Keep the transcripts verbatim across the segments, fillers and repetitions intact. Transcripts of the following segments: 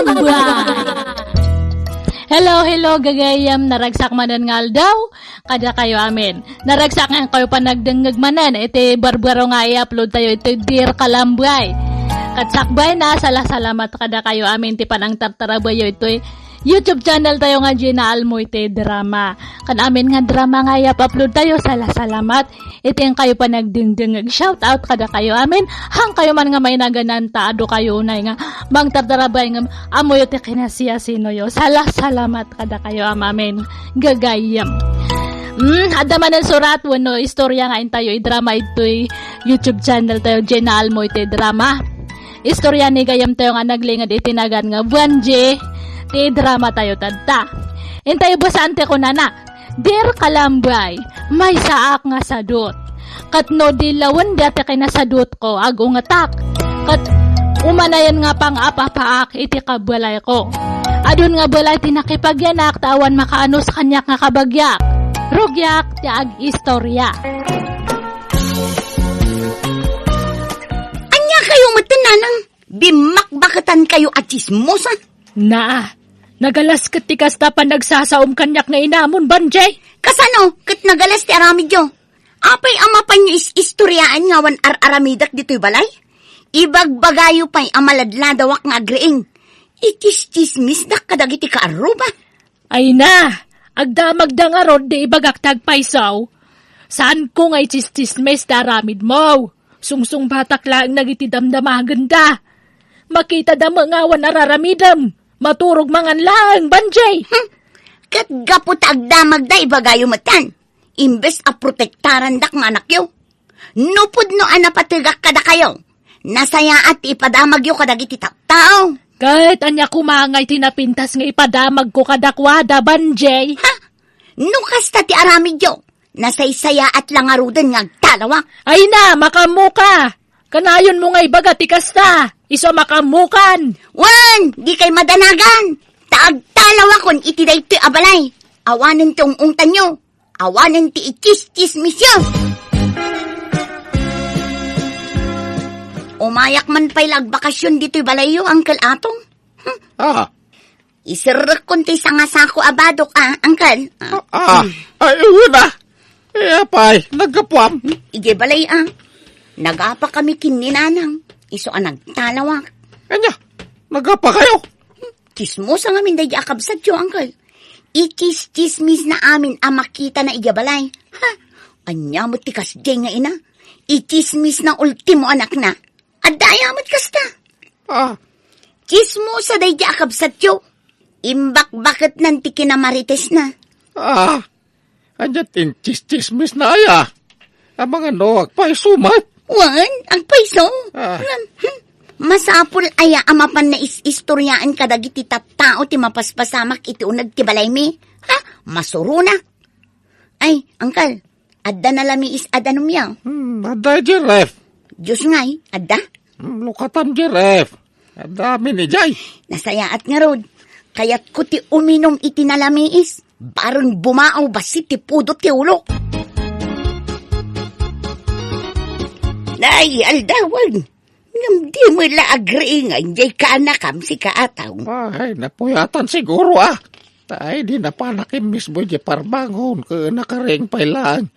Bye! Hello, hello, gagayyem, naragsak manen nga aldaw, kadakayo amin. Naragsak nga kayo panagdengngeg manen, iti barbaro nga i-upload tayo, iti Dear Kalambay. Kat sakbay na, sala-salamat kadakayo amin, ti panangtartarabayo, itoy YouTube channel tayo nga Gina Almoite Drama. Kan amin nga drama nga i-upload tayo, sala-salamat. Iti kayo panagdengdengngeg, shout out kadakayo amin. Hangkayo man nga mainagananta, adu kayo unay nga mangtartarabay ngem ammoyo ti kinasiyasinoyo. Sala-salamat kadakayo amin. Gagayyem. Mm, adda manen surat wenno istorya nga intayo idrama itoy YouTube channel tayo, Gina Almoite Drama. Istorya ni gayyem tayo nga naglinged iti nagan nga Buenje ti drama tayo tatta. Intayo basaan ti kunana. Dear Kalambay, maysaak nga sadut. Ket no di lawen dayta kinasadutko, agungetak. Ket umanayen nga pang-apapaak iti kabalayko. Adun nga balay ti nakipagyanak ta awan makaanus kaniak nga kabagiak. Rugiak ti ag-istorya. Ania kayo met, nanang? Bimmakbaketan kayo a tsismosa? Naa, nagalas ket ti kasta panagsasaom kaniak nga inamon, Banjay. Kasano ket nagalas ti aramidyo? Apay a mapanyo is-istoriaan nga awan ar-aramidek ditoy balay? Ibagbagayo pay a maladladawak nga agriing. Itsis-tsismisdak kadagiti kaarruba. Ay na, agdamagda ngarud ti ibagak ti agpayso. Saanko nga itsistsismis ti aramidmo. Sungsungbatak laeng dagiti damdamagenda. Makitada met nga awan ar-aramidem. Maturog mangan laeng, Banjay. Hmm. Ket gapu ta agdamagda, ibagayo metten. Imbes a protektarandak nga anakyo. No pudno a napategak kadakayo, nasayaat ti ipadamagyo kadagiti tattao. Ket ania koma ngay ti napintas nga ipadamagko kadakuada, Banjay? Ha? No kasta ti aramidyo, nasaysayaat la ngaruden nga agtalawak. Ay na, makaammoka! Kanayonmo nga ibaga ti kasta, isu a makaammokan! Wen, dikay madanagan! Ta agtalawakon iti daytoy a balay. Awanen ti ung-ungtanyo. Awanen ti itsistsismisyo. Umayak man pay la agbakasyon ditoy balayyo, Uncle Atong. Hmm. Ah. Iserrekkon ti sangasako a badok, a, Uncle. Ah. Ah, ah, ay, wen a. Eh, apay, naggapuam? Idiay balay, a. Nagapa kami ken ni Nanang. Isu a nagtalawak. Ania, nagapa kayo? Tsismosa ngamin daydi a kabsatyo, Uncle. Itsistsismisna amin a makitana idiay balay. Ha? Ania met ti kasdiay nga ina? Itsismisna ultimo anakna. Adda aya met kasta? Ah. Tsismosa daydi a kabsatyo. Imbakbaketnan ti kinamaritesna. Ah. Ania ti intsistsismisna aya? Amangan no agpayso met? Wen, agpayso. Ah. Ngem, hmm, masapul aya a mapan nais-istoriaan kadagiti tattao ti mapaspasamak iti uneg ti balaymi? Ha? Masuronak. Ay, Uncle, adda nalamiis a danumyo? Hmm, adda idiay ref. Diyos ngay, adda? Hmm, lukatan idiay ref. Adda amin idiay. Nasayaat ngarud. Kayatko ti uminum iti nalamiis. Bareng bumao bassit ti pudot ti ulok. Ay, aldawen. Ngem di met la agriingan jay kaanakam, sika, Atong. Ay, napuyatan siguro, a. Tay, di napanak immismo jay parbangon, ken nakariing pay laeng.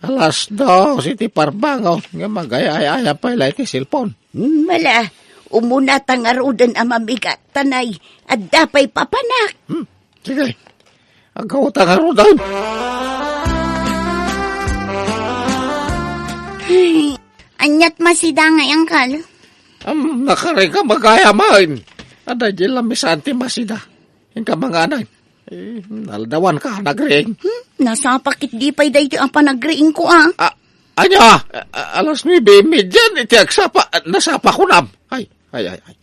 Alas dos iti parbangon, nga magayayaya pay la iti cellphone. Mala, umuna ta ngaruden a mamigat, ta nay, adda pay papanak. Hmm, sige. Agawta ngaruden. Ay, aniat masida nga, Uncle? Am, nakariing ka magayam. Adda jay lamisan ti masida. Inka manganan. Eh, naldawanka, nagriing. Hmm? Nasapak ket di pay daytoy a panagriingko, a. A, ania? A, a, alas nuebe y media iti agsapa, a, nasapa kunam. Ay, ay, ay, ay.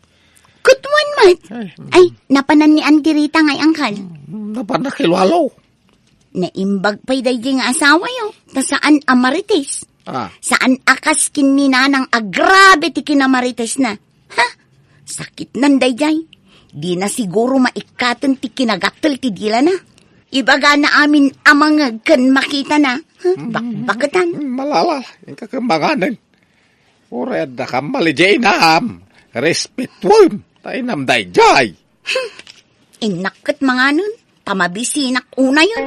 Kutuan met. Ay, hmm. Ay, napanan ni Auntie Rita ngay, Uncle? Hmm, napanak ilualo. Naimbag pay daydi nga asawayo, ta saan a marites. Ah. Saan a kas ken ni Nanang a grabe ti kinamaritesna. Ha? Sakitnan daydiay. Dina siguro maikkaten ti kinagattel ti dilana. Ibagana amin a mangeg ken makitana. Ha? Mm, bakbaketan. Mm, malala, inka ken manganen. Uray adda kammal idiay inam. Respetuem. Ta inam daydiay. Hmm. Innak ket manganen, ta mabisinak unayen.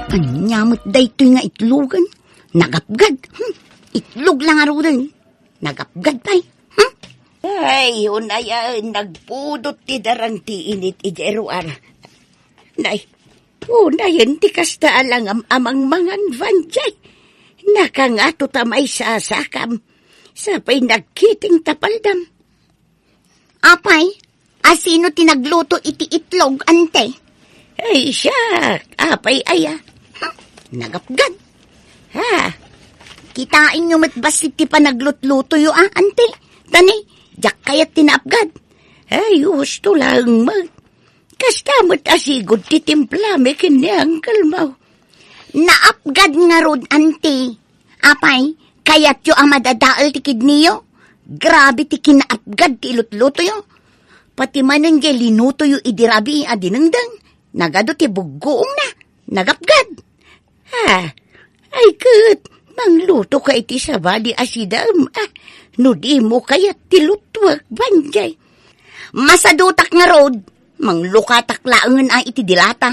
Ania met daytoy nga itlogen? Nagapgad. Hmm. Itlog la ngaruden. Nagapgad pay. Hmm. Ay, unayen, nagpudot ti darang ti init idiay ruar. Nay, unayen ti kasta a langam a mangmangan, Banjay. Nakangato ta maisasakam. Sapay nagkiting ta paldam. Apay, asino ti nagluto iti itlog, ante? Ay, siak. Apay aya? Hmm, nagapgad. Ha? Kitaenyo met bassit ti panaglutlutoyo, a, ante? Tani, diak kayat ti naapgad. Ay, husto laeng met. Kasta met a sigud ti timplami ken ni Uncle Mau. Naapgad ngarud, anti. Apay, kayatyo a madadael ti kidniyo? Grabe ti kinaapgad ti ilutlutoyo. Pati manen jay linutoyo idi rabii a dinengdeng, nagadu ti buggoongna, nagapgad. Ha? Ay ket, manglutoka iti sabali a sidaem, a, no dimo kayat ti lutuek, Banjay. Masadutak ngarud, manglukatak laengen a iti dilata.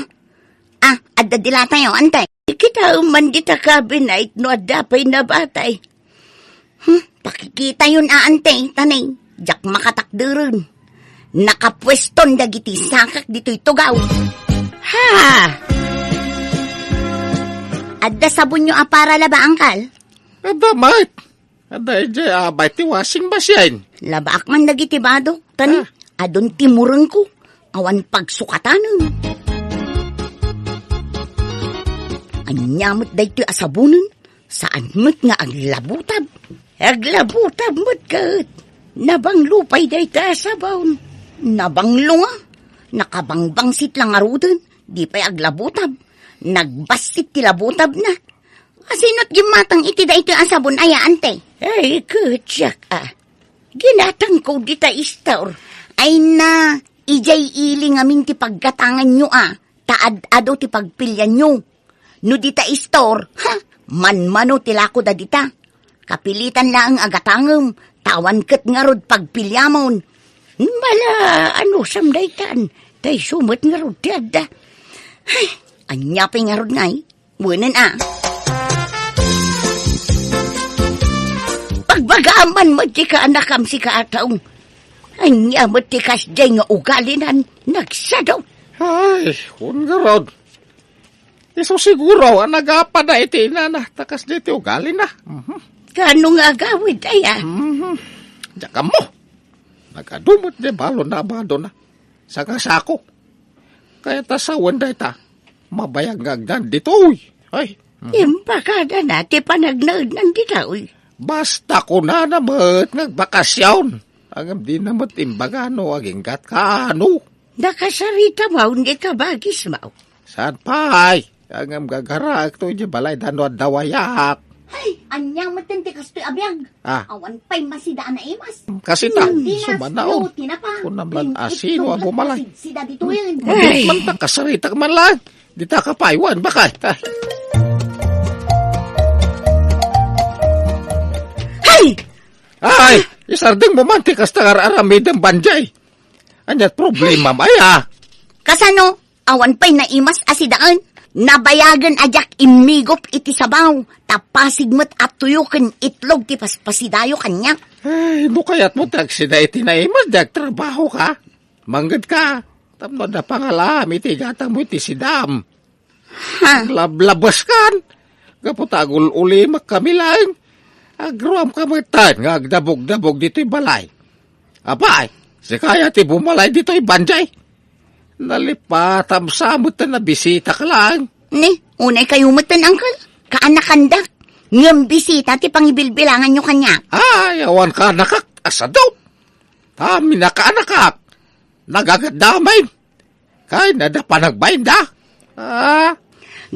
A, adda dilatayo, ante. Kitaem man dita cabinet no adda pay nabatay. Hmm, pakikitayon a, ante, tanay. Diak makatakderen. Nakapueston dagiti sakak ditoy tugaw. Ha! Adda sabonyo a para laba, angkal? Adda met. Adda idiay abay ti washing machine. Labaak man dagiti badok, tani, Ah. adun ti murengko, awan pagsukatanen. Ania met daytoy a sabonen? Saan met nga aglabutab? Aglabutab met ket. Nabanglo pay dayta a sabon. Nabanglo nga. Nakabangbangsit la ngaruden. Di pay aglabutab. Nagbassit ti labutabna. Asino't gimmatang iti daytoy a sabon aya, ante? Ay, ket siak, a. Ginatangko dita istor. Ay na, idiay ili ngamin ti paggatanganyo, a. Ta ad-adu ti pagpilianyo. No dita istor, ha, manmano ti lako da dita. Kapilitan laeng a gatangem, ta awan ket ngarud pagpiliamon. Mala, anusam daytan, ta isu met ngarud ti adda. Ay, ania pay ngarud ngay? Wenen a. Pagbagaam man met ti kaanakam, sika a tao. Ania met ti kasdiay nga ugalinan, nagsado. Ay, kun ngarud. Isu siguro a nagapada iti inana, ta kasdiay ti ugalina. Mhm. Kaano nga agawid, aya? Mhm. Diak ammo. Nagadu met di balon na abadona. Saka sako. Kayat a sawen dayta, mabayag nga agdan ditoy. Ay. Mhm. Impakadana ti panagnaednan ditoy. Basta kunana met nga agbakasyon. Ngem dina met imbaga no aginggat kaano. Nakasarita manen ti kabagis, Mao. Saan pay? Ngem gagaraek to iti balay da no adda wayak. Ay, ania met ti kastoy a biag? Ah. Awan pay masida a naimas. Kasita, sumanaon. Kunam lang, asino a bumalay? Sida ditoyen. Ay. Mabit man ta, kasaritak man lang. Dita ka pay, wen, bakay. Ay! Ay, isardeng mo man ti kasta nga ar-aramidem, Banjay. Aniat problema, Maya? Kasano? Awan pay naimas a sidaen. Nabayagen a diak immigup iti sabaw. Ta pasig met a tuyo ken itlog ti paspasidayo kaniak. Ay, no kayat mo ti agsida iti naimas, di agtrabaho ka. Mangngegka. Tapno adda pangalaam iti igatang mo iti sidam. Ha? Lablabas kan. Gapu ta agul-ulimak kami laeng. Agruam ka metten nga agdabog-dabog ditoy balay. Apay, sika aya ti bumalay ditoy, Banjay? Nalipatam sa metten a bisita ka laeng. Ni, unay kayo metten, Uncle. Kaanakandak. Ngem bisita ti pangibilbilanganyo kaniak. Ay, awan kaanakak, asado. Ta minakaanakak. Nagagaddamen. Kay, nada panagbainda. Ah.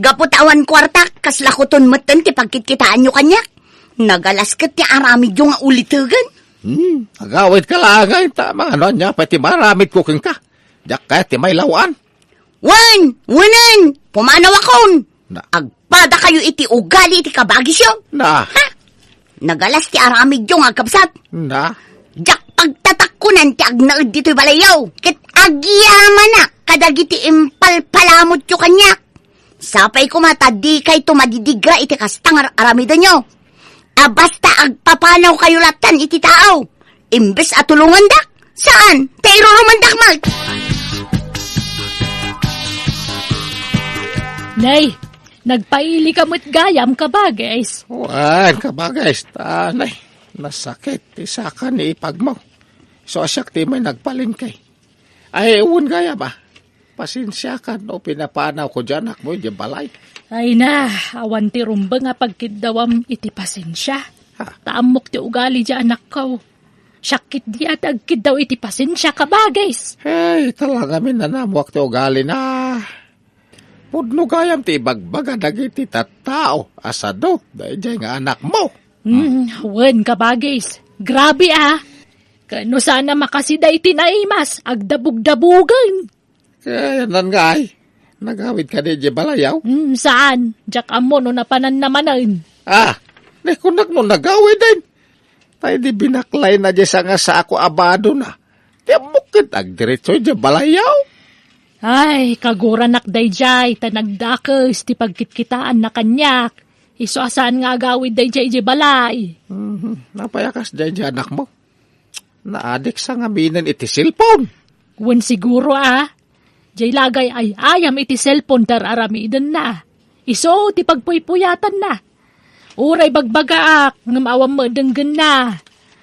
Gapu ta awan kuartak, kasla kuton metten ti pagkitkitaanyo kaniak. Nagalas ket ti aramidyo nga ulitegen. Hmm, agawid ka laeng, ta mangano ania pay ti maaramidko kenka? Diak kayat ti mailawan. Wen, wenen, pumanawakon. Na. Agpada kayo iti ugali iti kabagisyo. Na. Ha? Nagalas ti aramidyo nga agkabsat. Na. Diak pagtatak Kunan ti agnaed ditoy balayyo, ket agyamanak kadagiti impalpalamutyo kaniak. Sapay koma ta dikayto madidigra iti kasta nga ar-aramidenyo. A basta agpapanawkayo lattan iti tao, imbes a tulongandak, saan, ta irurumandak met. Nay, nagpaili ka met gayam, kabagis. Wen, kabagis, ta, nay, nasakit ti saka ni ipagmo. So, a siak ti may nagpalengke. Ay, wen gayam, a. Pasensiakan no pinapanawko diay anakmo idiay balay. Ay na, awan ti rumbeng a pagkiddawam iti pasensia. Ha? Ta ammok ti ugali diay anakko. Siak ketdi a ti agkiddaw iti pasensia, kabagis. Ay, talaga minanamuak ti ugalina. Pudno gayam ti ibagbaga dagiti tattao a sadut daydiay nga anakmo. Hmm, wen, kabagis. Grabe, a. Kano sana makasida iti naimas, agdabugdabugen. Kayanan nga ay, nagawid kadi idiay balayyo? Hmm, saan? Diak ammo no napananna manen. Ah, ne, kunak no nagawiden. Tay di binaklayna diay sangasako a badona. Ti ammok ket agdiretso idiay balayyo. Ay, kaguranak daydiay, ta nagdakes ti pagkitkitaanna kaniak. Isu a saan nga agawid daydiay idiay balay. Mhm. Apay a kasdiay diay anakmo? Naadik sa ngaminen iti cellphone. Wen siguro, a. Diay lagay ay ayam iti cellphone ti ar-aramidenna. Isu ti pagpuypuyatanna. Uray bagbagaak, ngem awan met denggenna.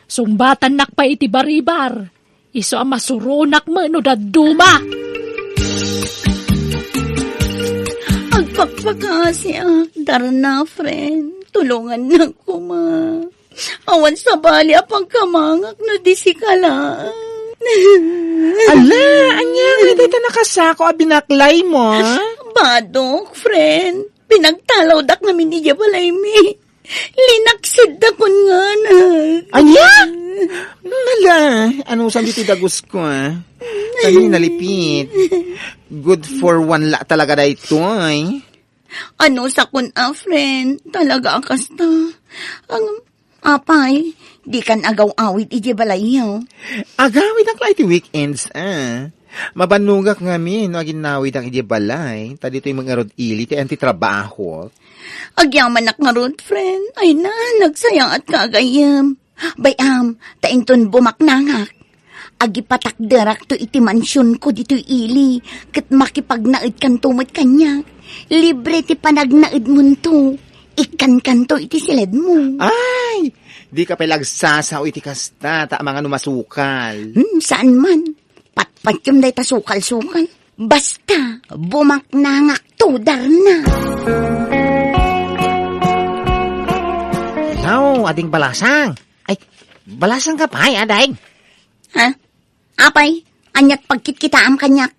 Sungbatannak pay iti baribar. Isu a masuronak met no dadduma. Agpakpakasiak, Darna, friend. Tulongannak koma. Awan sabali a pagkamangak no di sika laeng. Ala, ania nga dayta nakasako a binaklaymo, a? Badok, friend. Pinagtalawdak ngamin idiay balaymi. Linaksidda kun nganag. Ania? Ala, anusan ditoy dagusko, a? Kami nalipit. Good for one la talaga daytoy. Anusakon a, friend, talaga a kasta. Ang, apay, dikan agaw-awid idiay balayyo? Agawidak la iti weekends, a. Mabannogak ngamin no aginnawidak idiay balay, ta ditoy met ngarud ili ti ayan ti trabahok. Agyamanak ngarud, friend. Ay na, nagsayaatka a gayyem. Bay-am, ta inton bumaknangak, agipatakderakto iti mansionko ditoy ili, ket makipagnaedkanto met kaniak. Libre ti panagnaedmonto. Ikkankanto iti siledmo. Ay, dika pay la agsasao iti kasta, ta amangan no masukal. Hmm, saan man. Patpatiem dayta sukal-sukal. Basta, bumaknangakto, Darna. Hello, Ading Balasang. Ay, balasangka pay, a, daig? Ha? Apay, aniat pagkitkitaam kaniak?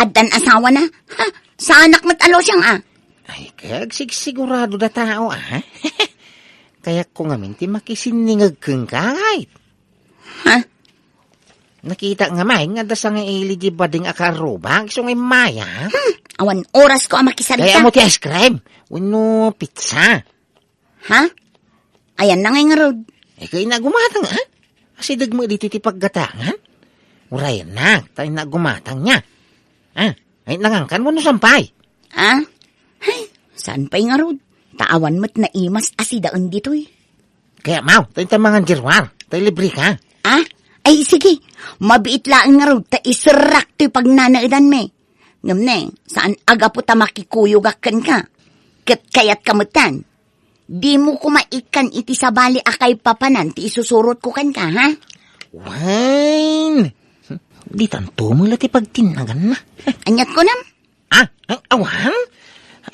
Addan asawana? Ha? Saanak met a losiang, a? Ay, kagsigsigurado da tao, a? Kayatko ngamin ti makisinningeg kenka, ay. Ha? Nakita nga may nga adda sangaili di bading a karrubag, isu nga immay, a? Hmm, awan orasko a makisarita. Kaya mo ti ice cream, wenno pizza. Ha? Ayanna ngay ngarud? Eh, kay nagumatang, a? Asideg mo ditoy ti paggatangan? Urayannak, ta inna agumatang niya. A, ay, nangankan mo no sampay? A? Ay, saan pay ngarud? Ta awan met naimas a sidaen ditoy. Kaya, maw, ta inta mangan jeruar, ta libre ka. A? Ay, sige. Mabiit laeng ngarud, ta iserrak toy pagnanaedanmi. Ngem ne, saan a gapu ta makikuyogak kenka. Ket kayatka metten. Dimo koma ikkan iti sabali a kaipapanan ti isusurotko kenka, ha? Wen, ditanto met la ti pagtinnaganna. Aniat kunam? A, a, awan?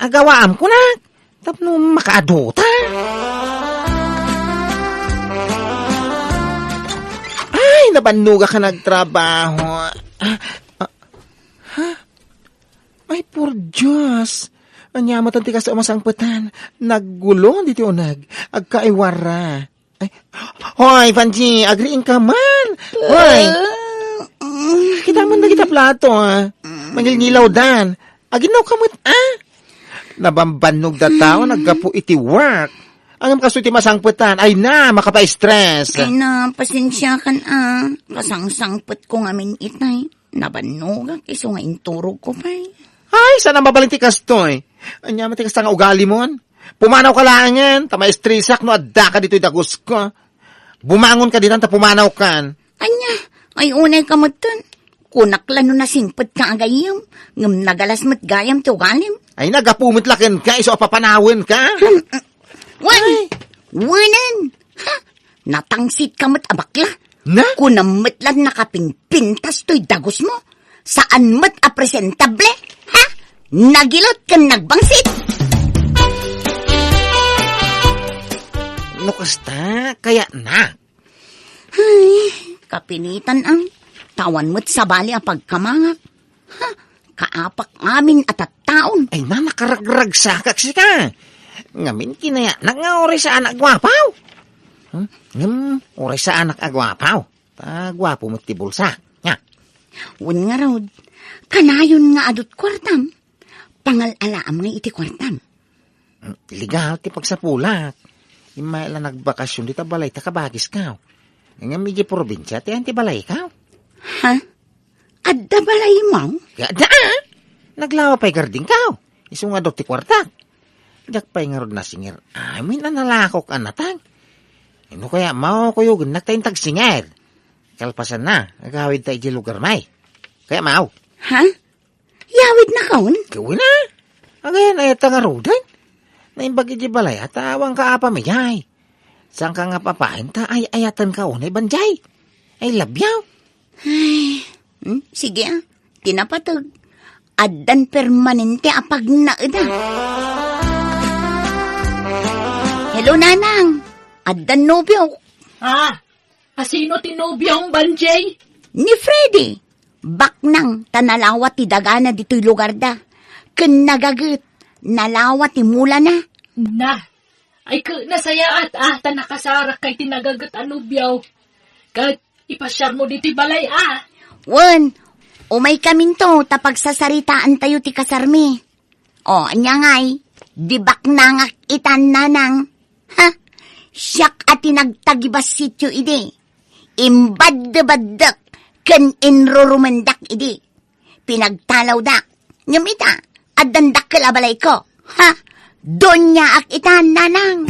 Agawaam kunak. Tapno makaadu ta. Ay, nabannogak a nagtrabaho. A, a, ha? Ay, por Dios! Ania met ti kasta a masangpetan? Naggulo ditoy uneg. Agkaiwarra. Ay, hoy, Fanji, agriingka man. Hoy. Kita man dagita plato, a. Mangilngilawdan. Aginnaw ka met, a. Nabambannog da tao, naggapu iti work. Ngem kastoy ti masangpetan. Ay na, makapastress. Ay na, pasensiakan a. Kasangsangpetko ngamin itay. Nabannogak isu nga inturogko pay. Ay, saan a mabalin ti kastoy? Ania met ti kasta nga ugalimon? Pumanawka laengen, ta maestresak no addaka ditoy dagusko. Bumangonka ditan ta pumanawkan. Ania, ay unayka metten. Kunak la no nasingpetka a gayyem, ngem nagalas met gayam ti ugalim. Ay, nagapu met la kenka, isu a papanawenka. Wen! Ay. Wenen! Ha? Natangsitka met a bakla. Na? Kunam met la nakapinpintas toy dagusmo. Saan met a presentable? Ha? Nagilot ken nagbangsit. No kasta, kayatna. Ay, kapinitan ang tawan met sabali a pagkamangak. Ha? Kaapak amin a tattaon. Ay, na, nakaragragsakak sika. Ngamin kinayatnak nga uray saanak a guapaw. Hmm? Ngem, uray saanak a guapaw. Ta guapo met ti bulsa. Nya. Wen ngarud, kanayon nga adut kuartam. Pangal-alaam nga iti kuartam. Hmm, legal ti pagsapulak. Immay la nagbakasyon dita balay ta kabagiska. Ngem idiay probinsia ti ayan ti balayka. Ha? Adda balaymo? Adda, a. Naglawa pay gardingko. Isu nga adda ti kuartak. Diak pay ngarud nasingir amin a nalakok a natang. No kayatmo, kuyogennak ta intag singir. Kalpasanna, agawidta idiay lugarmi. Kayatmo? Ha? Yawidnakon? Wen a. Agayan-ayatta ngaruden. Naimbag idiay balay, ta awanka a pamilya. Saanka nga papayen ta ay-ayatenka unay, Banjay. I love you. Ay, hmm, sige a. Ti napateg. Addan permanente a pagnaed a. Hello, Nanang. Addan nobiok. Ah, asino ti nobiom, Banjay? Ni Freddy. Baknang ta nalawa ti dagana ditoy lugarda. Ken nagaget, nalawa ti mulana. Na, ay, ket nasayaat a ta nakasarak kay ti nagaget a nobiom. Ket ipasiarmo ditoy balay a. Wen, umaykaminto ta pagsasaritaantayo ti kasarmi. O, ania ngay, di baknangak itan, Nanang. Ha? Siak a ti nagtagibassityo idi. Imbaddebaddek ken inrurumendak idi. Pinagtalawdak. Ngem ita, addan dakkel a balayko. Ha? Doniaak ita, Nanang.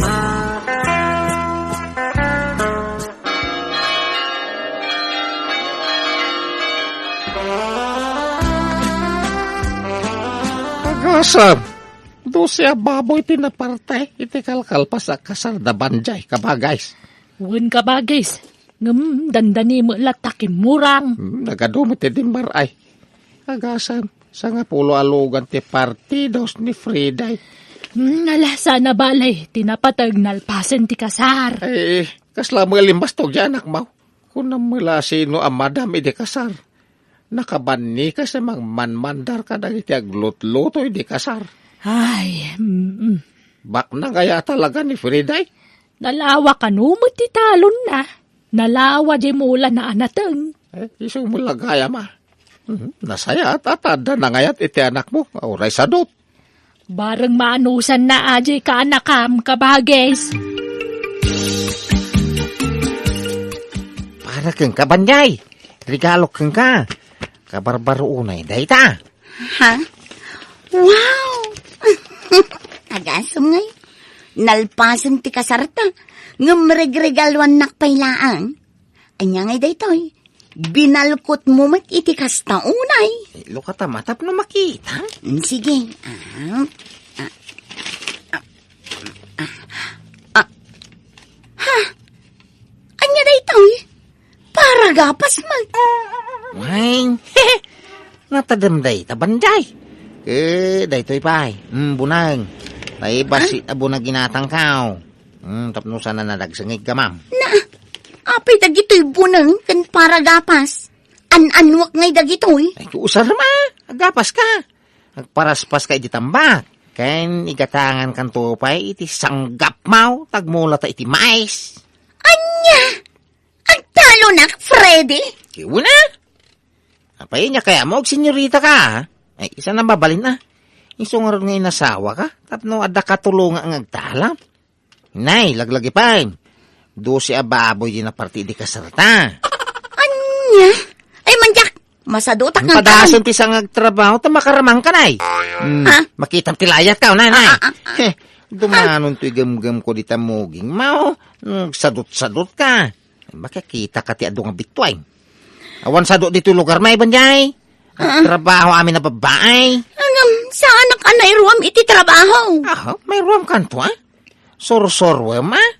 Agasam, dose a baboy ti naparte iti kalkalpas a kasar da Banjay, kabagis. Wen, kabagis. Ngem dandani met latta kimmurang. Hmm, nagadu met ti dimmar ay. Agasam, sangapulo a lugan ti partidos ni Friday. Hmm, ala, saan a bale, ti napateg nalpasen ti kasar. Ay, kasla met limbastog ti anakmo. Kunam met la sino a madam idi kasar. Nakabannika sa mangmanmandar kadagiti aglutluto idi kasar. Ay, mm, mm. Baknang aya talaga ni Friday? Nalawa kano met ti talonna. Nalawa di mulana a nateng. Eh, isu met la gayam a. Mhm, nasayaat a ta adda nangayat iti anakmo, a uray sadut. Bareng maanusanna a di kaanakam, kabagis. Para kenka, Banjay. Regalo kenka. Kabarbaro unay dayta. Ha? Wow! Agasem ngay. Nalpasen ti kasarta. Ngem regregaluannak pay laeng. Ania ngay daytoy? Binalkotmo met iti kasta unay. Eh, lukata matapno makita. Mm, sige. Ah, ah, ah, ah, ah. Ha? Ania daytoy? Para gapas met. Wen, natadem dayta, Banjay. Eh, daytoy pay. Mm, buneng. Naibas Ah? a buneng ginatangko. Hmm, tapno saan a nadagsengig ka, ma'am. Na, apay dagitoy buneng ken para gapas? An-anuak ngay dagitoy? Ay, usar ma, agapas ka. Agparaspas ka iti tambak. Ken igatangan kanto pay iti sanggapmaw, tagmula ta iti mais. Ania? Agtalonak, Freddy? Iwan na. Apay, nia kayatmo, agsenyorita ka, ha? Ay, saan a mabalin a. Isu ngarud nga inasawa ka, tapno adda katulonga nga agtalab. Nay, laglagi pay. Dose a baboy di naparti di kasarta. Ania? Ay, manyak! Masadutak nga Padasen ti sangag trabaho, ta makaramang ka, nay. Hmm, Ha? Makitam ti layat ka, nay, nay. Ah, ah, ah, ah. Heh, dumanon to igamgam ko di tamuging. Mao, hmm, sadot-sadot ka. Makakita ka ti adu nga bittuay. Awan sado ditoy lugar, may banjay. Ah. Trabaho amin a babbaay. Ngem, saanak a nairuam iti trabaho? Aha, mairuam kanto, ah? Sursuruem, ah?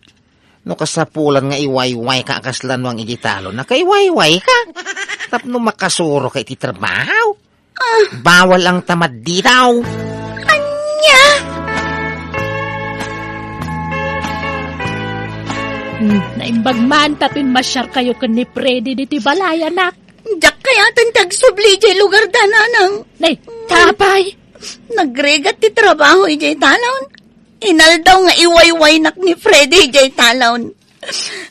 No kasapulan nga iwayway ka a kasla nuang iti talon, nakaiwayway ka. Tapno makasuro ka iti trabaho. Ah. Bawal ang tamad ditaw. Ania? Hmm, naimbag man ta pimmasiar kayo ken ni Freddy ditoy balay, anak. Diak kayaten ti agsubli idiay lugar da, nanang. Nay, tapay! Nagrigat ti trabaho idiay talon. Inaldaw nga iwaywaynak ni Freddy idiay talon.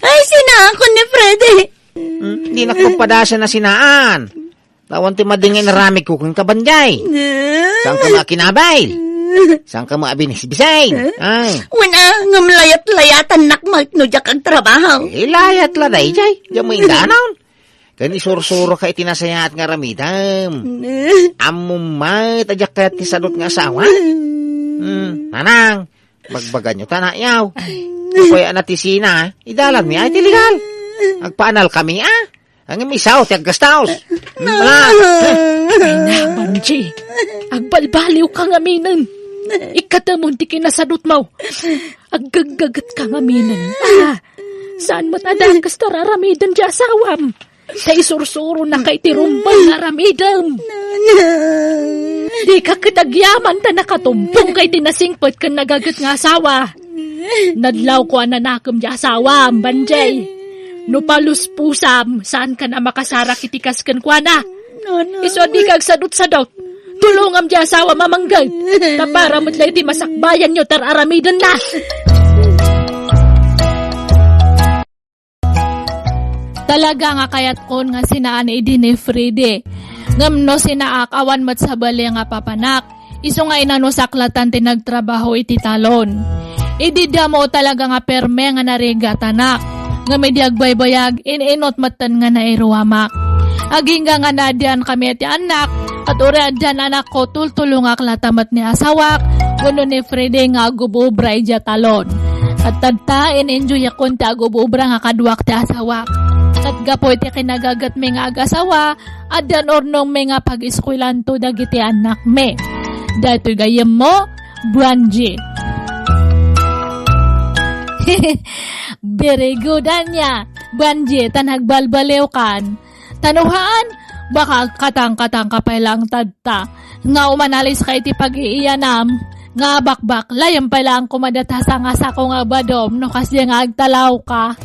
Ay, sinaakon ni Freddy. Hmm, dinak pagpadasan a sinaan. Awan ti madi nga inaramidko kenka, banjay. Saanka met a kinabil? Saanka met a binisbisay? Ay. Wen a, ngem layat-layatannak met no diak agtrabaho. Eh, layat la dayjay. Diak met indanaw. Ken isursuro ka iti nasayaat nga aramidem. Ammom met a diak kayat ti sadot nga asawa. Hmm, nanang, bagbaganyo ta, nayaw. Kuya na ti sina, idalan mi ay ti legal. Agpaanal kami, ah. Ang imisaw, ti aggastaos. Wala. Ay na, Banji. Agbalbaliw ka ngaminen. Ikatemon ti kinasadot mo. Aggaggaget ka ngaminen. Ah, saan met a dakes ti ar-aramiden ti asawam? Ta isursuro na kay ti rumbeng nga aramidem. Di ka ket agyaman ta nakatumbong kay ti nasingpet ken nagaget nga asawa. Nadlaw ko a nanakem ti asawam, Banjay. No paluspusam, saan ka na makasarak iti kas kenkuana. Isu a di ka agsadot-sadot. Tulongam ti asawam a mangged. Ta para met la iti masakbayanyo, ti ar-aramidenna. Talaga nga kayatkon nga sinaan idi ni Freddy. Ngem no sinaak, awan met sabali nga papanak. Isu nga inanusak latan ti nagtrabaho iti talon. Idi damo talaga nga perme nga narigatanak. Ngem idi agbaybayag, in-inot metten nga nairuamak. Agingga nga naadian kami ti annak, ket uray addan anakko, tultulongak lata met ni asawak, wenno ni Freddy nga agub-ubra idiay talon. Ket tatta, in-enjoyakon ti agub-ubra nga kaduak ti asawak. Ket gapu iti kinagagetmi nga agasawa, addan urnongmi nga pag-eskuelanto dagiti annakmi. Daytoy gayyemmo, Buanji. Very good, ania. Buanji, ta nagbalbaliwkan. Ta no haan, baka agkatangkatang ka pay laeng tatta. Nga umanalis ka iti pag-iiyanam, nga abakbak, layem pay laeng koma data sanga sako nga badom, no kasdiay nga agtalawka.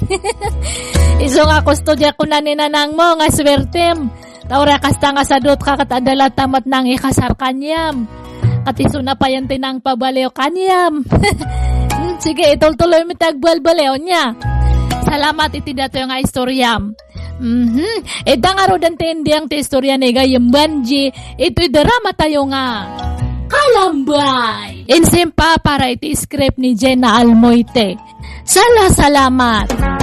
Isu nga kusto diay kuna ni nanangmo nga suertem. Ta uray kasta nga sadutka ket adda latta met nangikasar kaniam. Ket isuna payen ti nangpabaliw kaniam. Hmm, sige, itultuloymi ti agbalbaliw, ania. Salamat iti datoy nga istoriam. Mhm. Ita ngaruden ti ending ti istoria ni gayyem Banji, itoy drama tayo nga Kalambay. Insimpa para iti script ni Jenna Almoite. Sala-salamat.